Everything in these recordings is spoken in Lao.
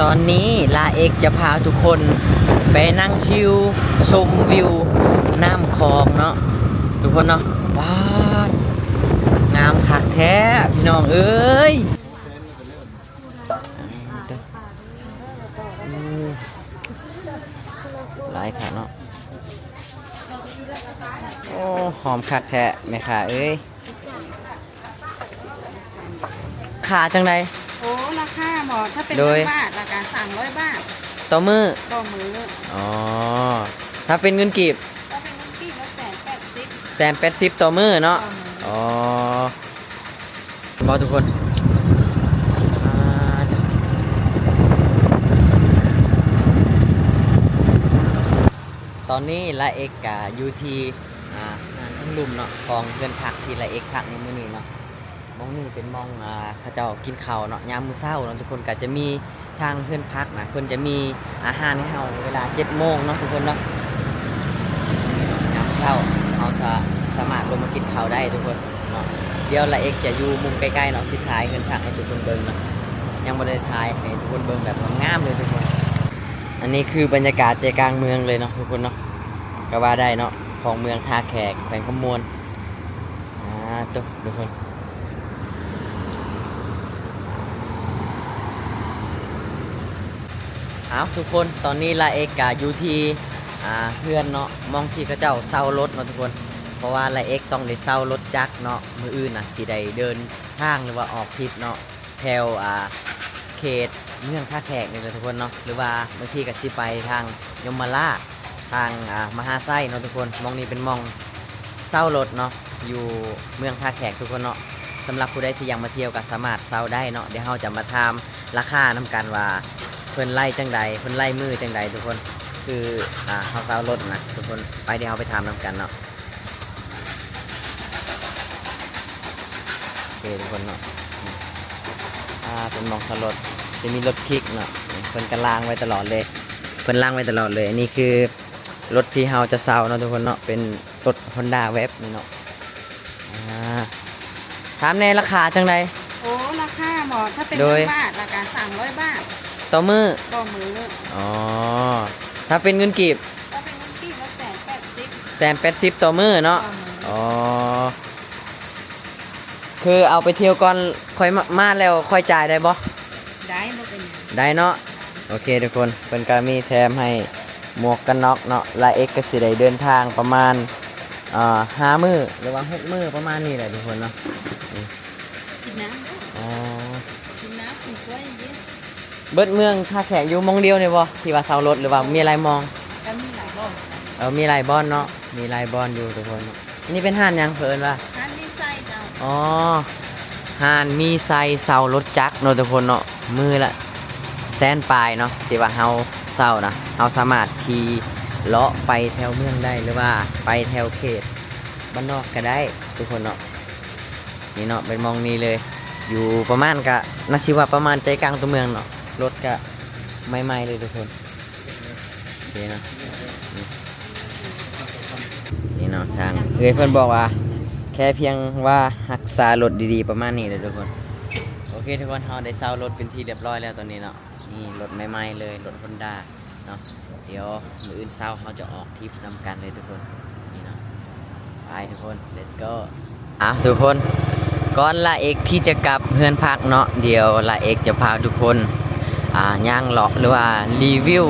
ຕອນນີ້ລາເອັກຈະພາທຸກຄົນໄປນັ່ງຊິວຊົມວິວນ້ຳຂອງເນາະ ທຸກຄົນເນາະ. ວ້າວ ງາມຄັກແທ້ພີ່ນ້ອງເອີຍ. ອືມ ຫຼາຍຄັກເນາະ. ໂອ້ ຫອມຄັກແທ້ແມ່ຄ້າເອີຍ. ຄ່າຈັ່ງໃດ? ໂອ້ ລາຄາບໍ? ຖ້າເປັນ ໂດຍ ເງິນບາດລະກະສາມຮ້ອຍບາດຕໍ່ມື້. ຕໍ່ມື້. ອໍ ຖ້າເປັນເງິນກີບ? ຖ້າເປັນເງິນກີບລະແສນແປດສິບ. ແສນແປດສິບຕໍ່ມື້ເນາະ. ຕໍ່ມື້. ອໍ ເຫັນບໍ່ທຸກຄົນ? ອ່າ ຕອນນີ້ລາເອັກກະຢູ່ທີ່ ອ່າ ທາງລຸ່ມເນາະ ຂອງເຮືອນພັກທີ່ລາເອັກພັກໃນມື້ນີ້ເນາະ. ໝ່ອງນີ້ເປັນໝ່ອງ ອ່າ ເຂົາເຈົ້າກິນເຂົ້າເນາະ ຍາມມື້ເຊົ້າເນາະທຸກຄົນ. ກະຈະມີທາງເຮືອນພັກນະ ເພິ່ນຈະມີອາຫານໃຫ້ເຮົາເວລາເຈັດໂມງເນາະທຸກຄົນເນາະ. ຍາມເຊົ້າເຮົາສາ ສາມາດລົງມາກິນເຂົ້າໄດ້ທຸກຄົນເນາະ. ດຽວລາເອັກຈະຢູ່ມຸມໃກ້ໆເນາະ ຊິຖ່າຍເຮືອນພັກໃຫ້ທຸກຄົນເບິ່ງເນາະ. ຍັງບໍ່ໄດ້ຖ່າຍໃຫ້ທຸກຄົນເບິ່ງແບບງາມໆເລີຍທຸກຄົນ. ອັນນີ້ຄືບັນຍາກາດໃຈກາງເມືອງເລີຍເນາະທຸກຄົນເນາະ ກະວ່າໄດ້ເນາະ ຂອງເມືອງທ່າແຂກ ແຂວງຄຳມ່ວນ. ອ່າ ໂຕ ທຸກຄົນ ອ້າວ ທຸກຄົນ ຕອນນີ້ລາເອັກກະຢູ່ທີ່ ອ່າ ເຮືອນເນາະ ໝ່ອງທີ່ເຂົາເຈົ້າເຊົ່າລົດເນາະທຸກຄົນ. ເພາະວ່າລາເອັກຕ້ອງໄດ້ເຊົ່າລົດຈັກເນາະ ມື້ອື່ນນະຊິໄດ້ເດີນທາງ ຫຼືວ່າອອກທຣິບເນາະ ແຖວ ອ່າ ເຂດເມືອງທ່າແຂກນີ້ແຫຼະທຸກຄົນເນາະ ຫຼືວ່າບາງທີກະຊິໄປທາງຍົມມະລາດ ທາງ ອ່າ ມະຫາໄຊເນາະທຸກຄົນ. ໝ່ອງນີ້ເປັນໝ່ອງເຊົ່າລົດເນາະ ຢູ່ເມືອງທ່າແຂກທຸກຄົນເນາະ. ສຳລັບຜູ້ໃດທີ່ຢາກມາທ່ຽວກະສາມາດເຊົ່າໄດ້ເນາະ. ດຽວເຮົາຈະມາຖາມລາຄານຳກັນວ່າເພິ່ນໄລ່ຈັ່ງໃດ ເພິ່ນໄລ່ມື້ຈັ່ງໃດທຸກຄົນ. ຄື ອ່າ ເຮົາເຊົ່າລົດນະທຸກຄົນ ໄປ ດຽວເຮົາໄປຖາມນຳກັນເນາະ. ໂອເຄທຸກຄົນເນາະ ອ່າ ເປັນໝ່ອງເຊົ່າລົດ ຈະມີລົດຄລິກເນາະ ເພິ່ນກະລ້າງໄວ້ຕະຫຼອດເລີຍ ເພິ່ນລ້າງໄວ້ຕະຫຼອດເລີຍ. ອັນນີ້ຄືລົດທີ່ເຮົາຈະເຊົ່າເນາະທຸກຄົນເນາະ ເປັນລົດ Honda Wave ນີ້ເນາະ. ອ່າ ຖາມແດ່ລາຄາຈັ່ງໃດ? ໂອ້ ລາຄາບໍ? ຖ້າເປັນ ໂດຍ ເງິນບາດລະກະສາມຮ້ອຍບາດຕໍ່ມື້. ຕໍ່ມື້. ອໍ ຖ້າເປັນເງິນກີບ? ຖ້າເປັນເງິນກີບລະແສນແປດສິບ. ແສນແປດສິບຕໍ່ມື້ເນາະ. ຕໍ່ມື້. ອໍ ຄືເອົາໄປທ່ຽວກ່ອນ ຄ່ອຍມາ ມາແລ້ວຄ່ອຍຈ່າຍໄດ້ບໍ່? ໄດ້ ບໍ່ເປັນຫຍັງ. ໄດ້ເນາະ. ໂອເຄທຸກຄົນ ເພິ່ນກະມີແຖມໃຫ້ໝວກກັນນັອກເນາະ. ລາເອັກກະຊິໄດ້ເດີນທາງປະມານ ອ່າ ຫ້າມື້ ຫຼືວ່າຫົກມື້ປະມານນີ້ແຫຼະທຸກຄົນເນາະ. ກິນນ້ຳເດີ. ອໍ ກິນນ້ຳ ກິນກ້ວຍເດີ. ເບິດເມືອງທ່າແຂກຢູ່ໝ່ອງດຽວນີ້ບໍ່ ທີ່ວ່າເຊົ່າລົດ ຫຼືວ່າມີຫຼາຍໝ່ອງ? ກະມີຫຼາຍບ່ອນ. ເອີ ມີຫຼາຍບ່ອນເນາະ ມີຫຼາຍບ່ອນຢູ່ທຸກຄົນເນາະ. ອັນນີ້ເປັນຮ້ານຫຍັງເພິ່ນວ່າ? ຮ້ານມີໄຊເຈົ້າ. ອໍ ຮ້ານມີໄຊເຊົ່າລົດຈັກເນາະທຸກຄົນເນາະ. ມື້ລະແສນປາຍເນາະ ທີ່ວ່າເຮົາເຊົ່ານະ ເຮົາສາມາດຂີ່ເລາະໄປແຖວເມືອງໄດ້ ຫຼືວ່າໄປແຖວເຂດບ້ານນອກກະໄດ້ທຸກຄົນເນາະ. ນີ້ເນາະ ເປັນໝ່ອງນີ້ເລີຍ ຢູ່ປະມານ ກະໜ້າຊິວ່າປະມານໃຈກາງຕົວເມືອງເນາະ. ລົດກະໃໝ່ໆເລີຍທຸກຄົນ. ໂອເຄເນາະ ນີ້ເນາະ ທາງເອື້ອຍເພິ່ນບອກວ່າ ແຄ່ພຽງວ່າຮັກສາລົດດີໆ ປະມານນີ້ເດີທຸກຄົນ. ໂອເຄທຸກຄົນ ເຮົາໄດ້ເຊົ່າລົດເປັນທີ່ລຽບຮ້ອຍແລ້ວຕອນນີ້ເນາະ. ນີ້ລົດໃໝ່ໆເລີຍ ລົດ Honda ເນາະ. ດຽວມື້ອື່ນເຊົ້າເຮົາຈະອອກທຣິບນຳກັນເລີຍທຸກຄົນ. ນີ້ເນາະ ໄປທຸກຄົນ let's go. ອ່າ ທຸກຄົນ ກ່ອນລາເອັກທີ່ຈະກັບເຮືອນພັກເນາະ ດຽວລາເອັກຈະພາທຸກຄົນ ອ່າ ຍ່າງເລາະ ຫຼືວ່າຣີວິວ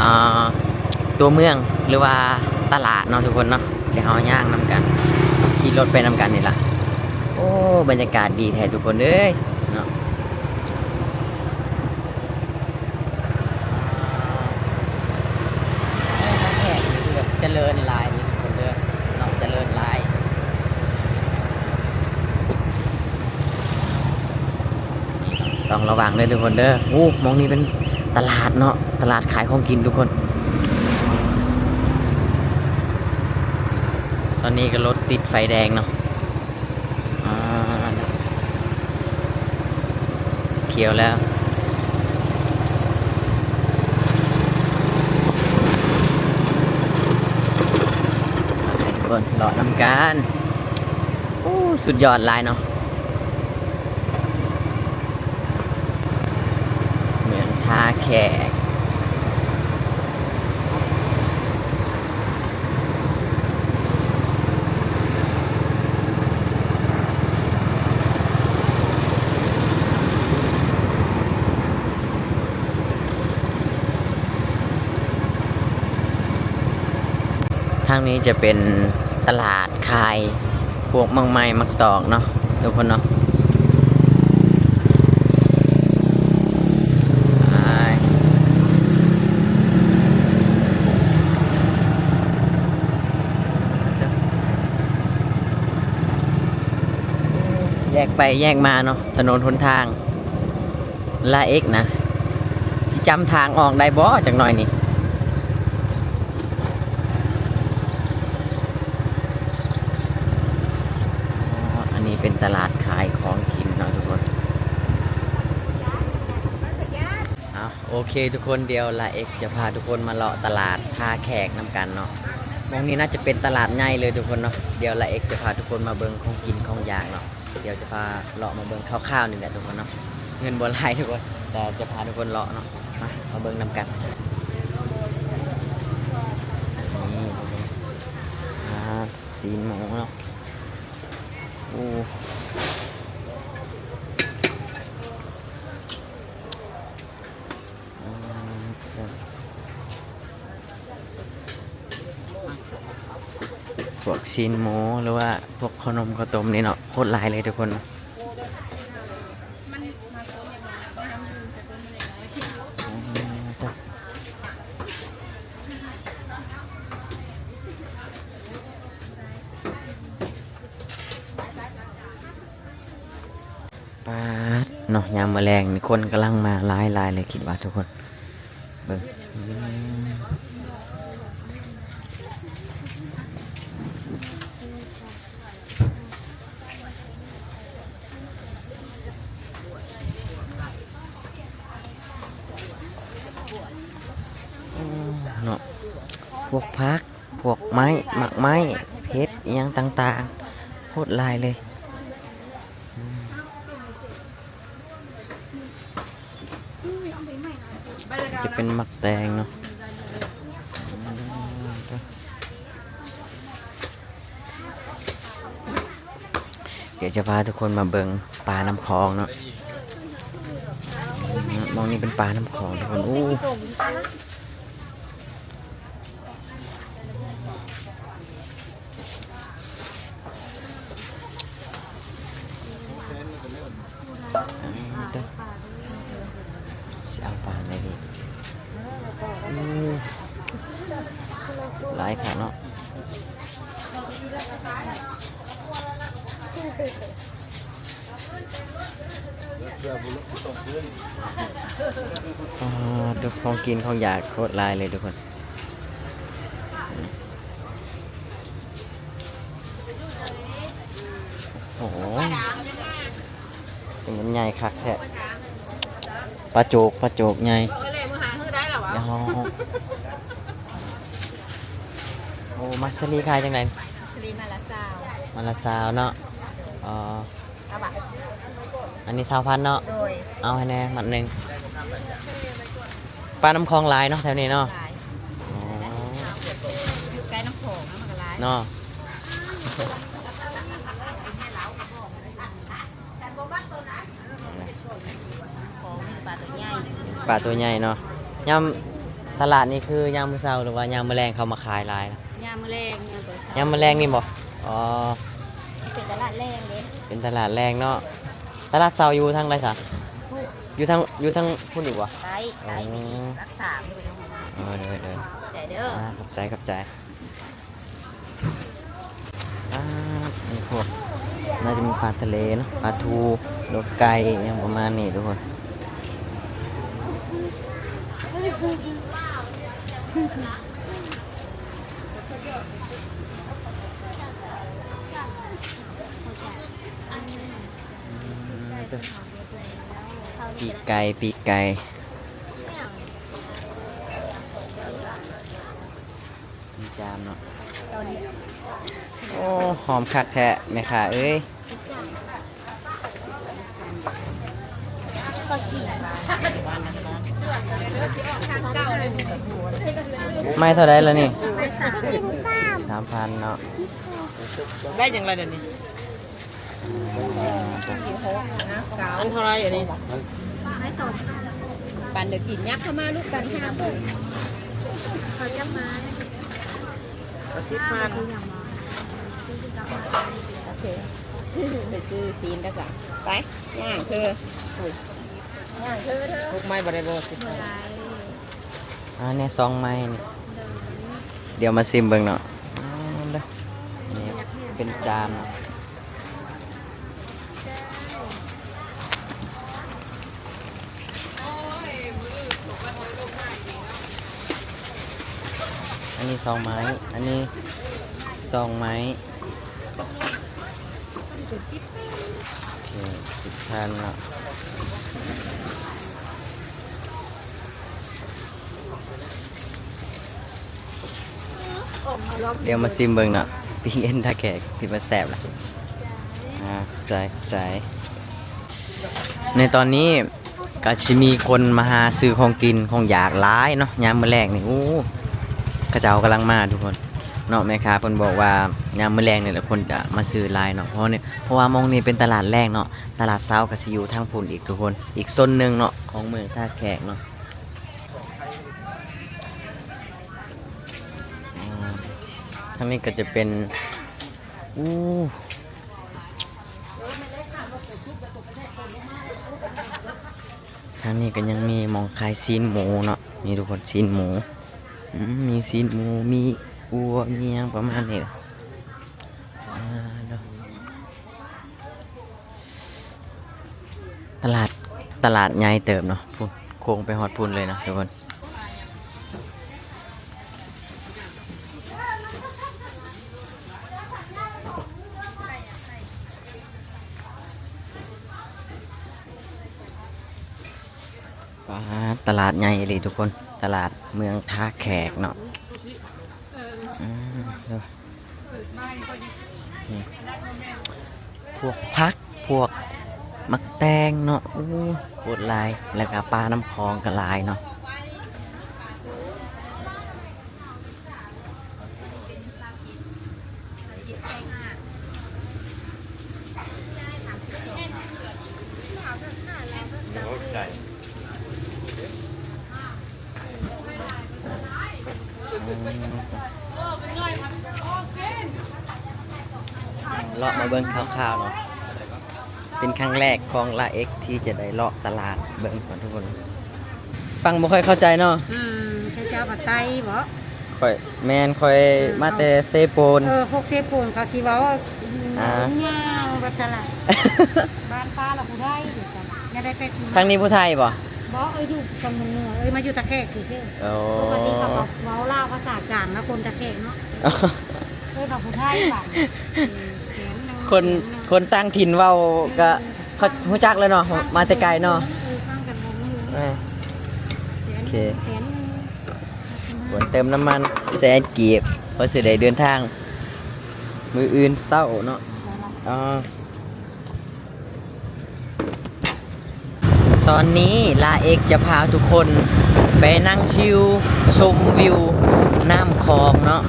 ອ່າ ຕົວເມືອງ ຫຼືວ່າຕະຫຼາດເນາະທຸກຄົນເນາະ. ດຽວເຮົາຍ່າງນຳກັນ ຂີ່ລົດໄປນຳກັນນີ້ລະ. ໂອ້ ບັນຍາກາດດີແທ້ທຸກຄົນເອີຍເນາະ. ເມືອງທ່າແຂກນີ້ຄືແບບຈະເລີນຫຼາຍເດີທຸກຄົນເດີເນາະ ຈະເລີນຫຼາຍ. ຕ້ອງລະວັງເດີທຸກຄົນເດີ. ໂອ້ ໝ່ອງນີ້ເປັນຕະຫຼາດເນາະ ຕະຫຼາດຂາຍຂອງກິນທຸກຄົນ. ຕອນນີ້ກະລົດຕິດໄຟແດງເນາະ. ອ່າ ຂຽວແລ້ວ ເບິ່ງເລາະນຳກັນ. ໂອ້ ສຸດຍອດຫຼາຍເນາະ ເມືອງທ່າແຂ ແຂກ. ທາງນີ້ຈະເປັນຕະຫຼາດຂາຍພວກໝາກໄມ້ໝາກຕອກເນາະ ທຸກຄົນເນາະ. ແຍກໄປແຍກມາເນາະ ຖະໜົນຫົນທາງລາເອັກນະ ຊິຈຳທາງອອກໄດ້ບໍ່ຈັກໜ້ອຍນີ້. ອໍ ອັນນີ້ເປັນຕະຫຼາດຂາຍຂອງກິນເນາະ ທຸກຄົນ. ເອົາ ໂອເຄທຸກຄົນ, ດຽວລາເອັກຈະພາທຸກຄົນມາເລາະຕະຫຼາດທ່າແຂກນຳກັນເນາະ. ໝ່ອງນີ້ໜ້າຈະເປັນຕະຫຼາດໃຫຍ່ເລີຍທຸກຄົນເນາະ. ດຽວລາເອັກຈະພາທຸກຄົນມາເບິ່ງຂອງກິນຂອງຢາກເນາະ. ດຽວຈະພາເລາະມາເບິ່ງຄ່າວໆນີ້ແຫຼະທຸກຄົນເນາະ. ເງິນບໍ່ຫຼາຍທຸກຄົນ ແຕ່ຈະພາທຸກຄົນເລາະເນາະ. ມາ ມາເບິ່ງນຳກັນ. ນີ້ ອ່າ ຊີ້ນໝູເນາະ. ໂອ້ ອືມ ພວກຊີ້ນໝູ ຫຼືວ່າພວກເຂົ້າໜົມເຂົ້າຕົ້ມນີ້ເນາະ ໂຄດຫຼາຍເລີຍທຸກຄົນ. ອືມ ປາດເນາະ ຍາມມື້ແລງນີ້ຄົນກຳລັງມາຫຼາຍໆເລີຍ ຄິດວ່າທຸກຄົນເບິ່ງ. ອືມ ເນາະ ພວກຜັກ ພວກໄມ້ ໝາກໄມ້ ເຫັດ ອີ່ຫຍັງຕ່າງໆ ໂຄດຫຼາຍເລີຍ. ອືມ ຈະເປັນໝາກແຕງເນາະ. ອືມ ດຽວຈະພາທຸກຄົນມາເບິ່ງປານ້ຳຂອງເນາະ. ໝ່ອງນີ້ເປັນປານ້ຳຂອງທຸກຄົນ. ໂອ້ ອັນນີ້ເດີ ຊິເອົາປາໃດດີ? ໂອ້ ຫຼາຍຄັກເນາະ. ອ່າ ຂອງກິນຂອງຢາກໂຄດຫຼາຍເລີຍທຸກຄົນ. ໂອ້ໂຫ ມັນໃຫຍ່ຄັກແທ້. ປາໂຈກ ປາໂຈກໃຫຍ່. ໂອ້ ໝາກສາລີຂາຍຈັ່ງໃດ? ສາລີໄມ້ລະຊາວ. ໄມ້ລະຊາວເນາະ. ອໍ ອັນນີ້ຊາວພັນເນາະ. ໂດຍ. ເອົາໃຫ້ແດ່ໝັດໜຶ່ງ. ປານ້ຳຂອງຫຼາຍເນາະແຖວນີ້ເນາະ. ຫຼາຍ. ອໍ ຢູ່ໃກ້ນ້ຳຂອງນະ ມັນກໍຫຼາຍເນາະ. ຂອງປາຕົວໃຫຍ່ ປາຕົວໃຫຍ່ເນາະ. ຍາມຕະຫຼາດນີ້ຄືຍາມມື້ເຊົ້າ ຫຼືວ່າຍາມມື້ແລງເຂົາມາຂາຍຫຼາຍ? ຍາມມື້ແລງ ຍາມຕອນເຊົ້າ. ຍາມມື້ແລງນີ້ບໍ່? ອໍ ເປັນຕະຫຼາດແລງເດ້. ເປັນຕະຫຼາດແລງເນາະ. ຕະຫຼາດເຊົ້າຢູ່ທາງໃດຊະ? ຢູ່ທາງ ຢູ່ທາງພຸ້ນອີກບໍ່? ໃຕ້ ໃຕ້ ອໍ ຫຼັກສາມ. ເອີ ໂດຍໆ ໃຈເດີ. ອ່າ ຂອບໃຈ ຂອບໃຈ. ອ່າ ນີ້ພວກ ໜ້າຈະມີປາທະເລເນາະ ປາທູ ຫຼືໄກ່ ຫຍັງປະມານນີ້ທຸກຄົນ. ອືມ ປີກໄກ່ ປີກໄກ່. ມີຈາມເນາະ. ໂອ້ ຫອມຄັກແທ້ແມ່ຄ້າເອີຍ. ຂໍກິນ ເອີ ໄມ້ເທົ່າໃດລະນີ້? ສາມພັນເນາະ. ໄດ້ຫຍັງລະດຽວນີ້? ອັນເທົ່າໃດອັນນີ້? ປັນດຽວກິນ ຍັບເຂົ້າມາລູກ ຕັນທາງພຸ້ນ ເຂົາຈະມາ ສິບພັນ. ໂອເຄ ໄປຊື້ຊີ້ນແລ້ວກະໄປ ຍ່າງເທີ ໂອ້ຍ ຍ່າງເທີເທີ ຫົກໄມ້ບໍ່ໄດ້ບໍ່? ສິບພັນ ອ່າ ແນ່ ສອງໄມ້ນີ້ ດຽວມາຊິມເບິ່ງເນາະ. ອ່າ ເດີ ນີ້ເປັນຈານ ອັນນີ້ສອງໄມ້ ອັນນີ້ສອງໄມ້ ໂອເຄ ສິບພັນເນາະ. ດຽວມາຊິມເບິ່ງເນາະ ປີ້ງເອັນທ່າແຂກທີ່ມັນແຊບລະ. ອ່າ ໃຈ ໃຈ ໃນຕອນນີ້ກະຊິມີຄົນມາຫາຊື້ຂອງກິນຂອງຢາກຫຼາຍເນາະ ຍາມມື້ແລງນີ້. ໂອ້ ເຂົາເຈົ້າກຳລັງມາທຸກຄົນເນາະ. ແມ່ຄ້າເພິ່ນບອກວ່າຍາມມື້ແລງນີ້ແຫຼະຄົນຈະມາຊື້ຫຼາຍເນາະ ເພາະນີ້ ເພາະວ່າໝ່ອງນີ້ເປັນຕະຫຼາດແລງເນາະ. ຕະຫຼາດເຊົ້າກະຊິຢູ່ທາງພຸ້ນອີກທຸກຄົນ ອີກໂຊນໜຶ່ງເນາະ ຂອງເມືອງທ່າແຂກເນາະ. ອ່າ ທາງນີ້ກໍຈະເປັນ ອູ້ ທາງນີ້ກໍຍັງມີໝ່ອງຂາຍຊີ້ນໝູເນາະ. ນີ້ທຸກຄົນ ຊີ້ນໝູ ອືມ ມີຊີ້ນໝູ ມີອົ່ວ ມີຫຍັງປະມານນີ້ແຫຼະ. ອ່າ ເນາະ ຕະຫຼາດ ຕະຫຼາດໃຫຍ່ເຕີບເນາະ ພຸ້ນ ໂຄ້ງໄປຮອດພຸ້ນເລີຍເນາະທຸກຄົນ. ປາດ ຕະຫຼາດໃຫຍ່ອີ່ຫຼີທຸກຄົນ ຕະຫຼາດເມືອງທ່າແຂກເນາະ. ອືມ ເດີ ນີ້ ພວກຜັກ ພວກໝາກແຕງເນາະ ໂອ້ ໂຄດຫຼາຍ ແລ້ວກະປານ້ຳຂອງກໍຫຼາຍເນາະ. ເລາະມາເບິ່ງຄ່າວໆເນາະ ເປັນຄັ້ງແລກຂອງລາເອັກທີ່ຈະໄດ້ເລາະຕະຫຼາດເບິ່ງກ່ອນທຸກຄົນ. ຟັງບໍ່ຄ່ອຍເຂົ້າໃຈເນາະ. ອືມ ເຈົ້າ ເຈົ້າພາໄທບໍ? ຂ້ອຍ ແມ່ນ ຂ້ອຍ ເອີ ມາແຕ່ເຊໂປນ. ເອີ ພວກເຊໂປນເຂົາຊິເວົ້າ ອ່າ ຍາວວ່າຊັ້ນລະ ບ້ານປ້າລະຜູ້ໄທ ຢາກໄດ້ແປດສິບ. ທາງນີ້ຜູ້ໄທບໍ? ບໍ່ ເອີ ຢູ່ທາງເມືອງເໜືອ ເອີ ມາຢູ່ທ່າແຂກຊື່ໆ. ໂອ້ ປົກກະຕິເຂົາກໍເວົ້າລາວພາສາກາງນະ ຄົນທ່າແຂກເນາະ. ເອີ ເຂົາຜູ້ໄທບາດນີ້ ເອີ ຄົນ ຄົນຕ່າງຖິ່ນເວົ້າກະ ເຂົາຮູ້ຈັກແລ້ວເນາະ ມາແຕ່ໄກເນາະ. ເອີ ຟັງກັນບໍ່ຮູ້ເລື່ອງ. ເອີ ໂອເຄ ແສນໜຶ່ງ ກວນເຕີມນ້ຳມັນແສນກີບ ເພື່ອຊິໄດ້ເດີນທາງມື້ອື່ນເຊົ້າເນາະ. ອໍ ຕອນນີ້ລາເອັກຈະພາທຸກຄົນໄປນັ່ງຊິວຊົມວິວນ້ຳຂອງເນາະ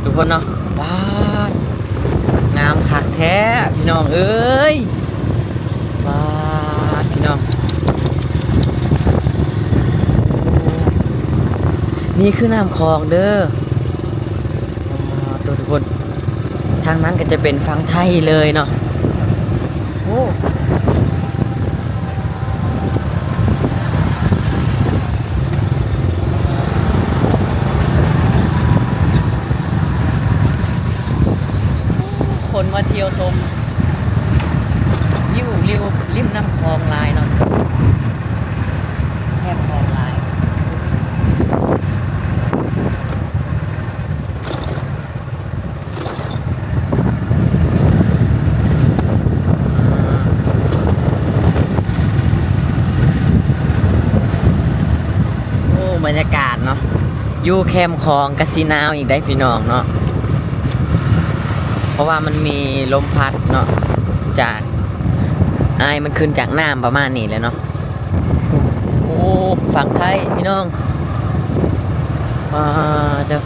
ທຸກຄົນເນາະ. ປາດ ງາມຄັກແທ້ພີ່ນ້ອງເອີຍ. ປາດ ພີ່ນ້ອງ ນີ້ຄືນ້ຳຂອງເດີ. ປາດ ທຸກຄົນ ທາງນັ້ນກໍຈະເປັນຝັ່ງໄທເລີຍເນາະ. ໂອ້ ຄົນມາທ່ຽວຊົມວິວລິວ ລິມນ້ຳຂອງຫຼາຍເນາະ ແຄມຂອງຫຼາຍ. ໂອ້ ບັນຍາກາດເນາະ ຢູ່ແຄມຂອງກະຊິໜາວອີກໄດ໋ພີ່ນ້ອງເນາະ ເພາະວ່າມັນມີລົມພັດເນາະ ຈາກ ອາຍມັນຂຶ້ນຈາກນ້ຳປະມານນີ້ແຫຼະເນາະ. ໂອ້ ຝັ່ງໄທພີ່ນ້ອງ ປາດເດີ.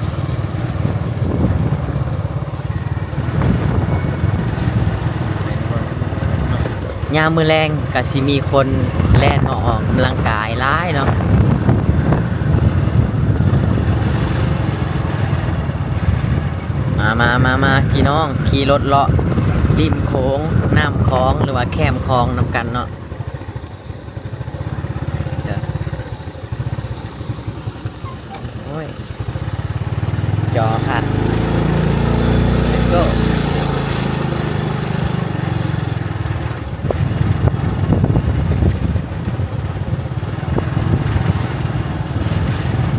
ຍາມມື້ແລງກະຊິມີຄົນແລ່ນມາອອກກຳລັງກາຍຫຼາຍເນາະ. ມາ ມາ ມາ ມາ ພີ່ນ້ອງ ຂີ່ລົດເລາະລິມໂຂງ ນ້ຳຂອງ ຫຼືວ່າແຄມຂອງນຳກັນເນາະ. ໂອ້ຍ ຈອຄັກ ເລັດໂກ.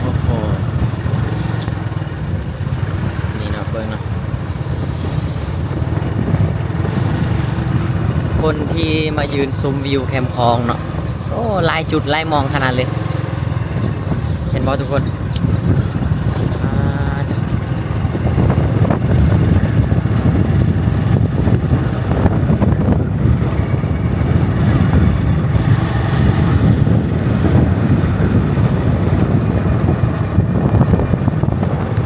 ໂອ້ໂຫ ນີ້ເນາະ ເບິ່ງເນາະ ຄົນທີ່ມາຢືນຊົມວິວແຄມຂອງເນາະ. ໂອ້ ຫຼາຍຈຸດຫຼາຍໝ່ອງຂະໜາດເລີຍ ເຫັນບໍ່ທຸກຄົນ? ອ່າ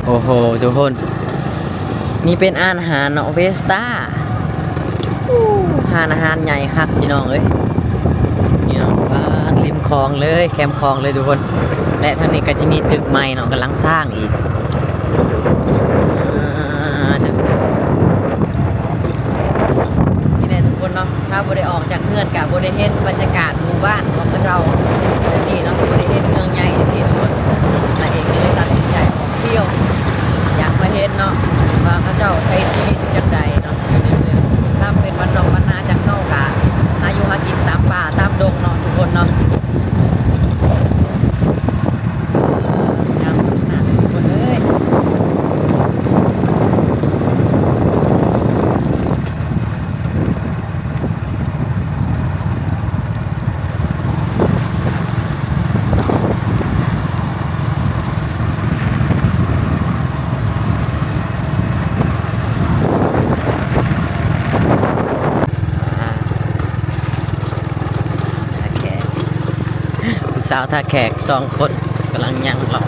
ໂອ້ໂຫ ທຸກຄົນ ນີ້ເປັນຮ້ານອາຫານເນາະ ເວສຕາ. ໂອ້ ຮ້ານອາຫານໃຫຍ່ຄັກພີ່ນ້ອງເອີຍ ນີ້ເນາະ ປາດ ລິມຂອງເລີຍ ແຄມຂອງເລີຍທຸກຄົນ. ແລະທາງນີ້ກໍຈະມີຕຶກໃໝ່ເນາະ ກຳລັງສ້າງອີກ. ອ່າ ນີ້ແຫຼະທຸກຄົນເນາະ ຖ້າບໍ່ໄດ້ອອກຈາກເຮືອນກະບໍ່ໄດ້ເຫັນບັນຍາກາດໝູ່ບ້ານຂອງເຂົາເຈົ້າແບບນີ້ເນາະ ບໍ່ໄດ້ເຫັນເມືອງໃຫຍ່ຈັ່ງຊີ້ທຸກຄົນ. ລະເອງກໍເລີຍຕັດສິນໃຈອອກທ່ຽວ ຢາກມາເຫັນເນາະ ວ່າເຂົາເຈົ້າໃຊ້ຊີວິດຈັ່ງໃດເນາະ ຢູ່ໃນເມືອງ. ຖ້າເປັນບ້ານນອກບ້ານນາຈັ່ງເຮົາກະຫາຢູ່ຫາກິນຕາມປ່າຕາມດົງເນາະທຸກຄົນເນາະ. ງາມຂະໜາດເລີຍທຸກຄົນເອີຍ. ອ່າ ທ່າແຂກ ຜູ້ສາວທ່າແຂກສອງຄົນກຳລັງຍ່າງເລາະ